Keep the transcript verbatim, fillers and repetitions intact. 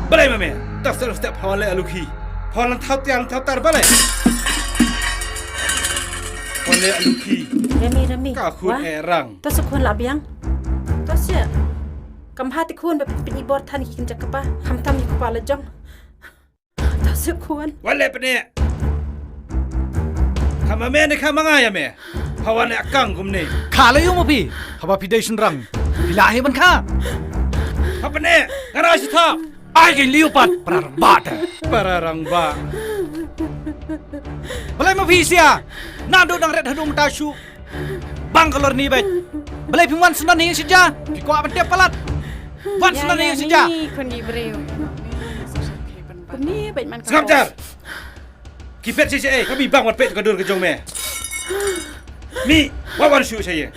Balei ma me? Tak step step phawan le alukhi. Phawan lang thau tiang thau tar balei? Phawan le alukhi. Remi, Remi. Ka khun e rang. To se khun la biang. To se. Kam ha ti khun ba pini bor than ki kin jakapa. Kham tam ki kpa la jong. To se khun. Wale pene. Kham ma me ne kham ma nga ya me. Phawan e akang kumne. Kha la yu ma phi. Haba phi dei shynrang. Phi la hi ban kha. Hapene. Ngara shi tha. Ai ki liu pat para rangbah te. Para rangbah. Balei ma phi sia? Naduh dang ret haduh mynta shu bang kalor ni beit. Balei phi wan snan ni sija? Phi kwah ban tep palat. Wan snan ni sija. Ni khun gi breu. Ni beit man. Sngap jar. Ki bet shisha eh, kami bang wat pet ka dur ka jong me. Mi, wa wan shu sha ye.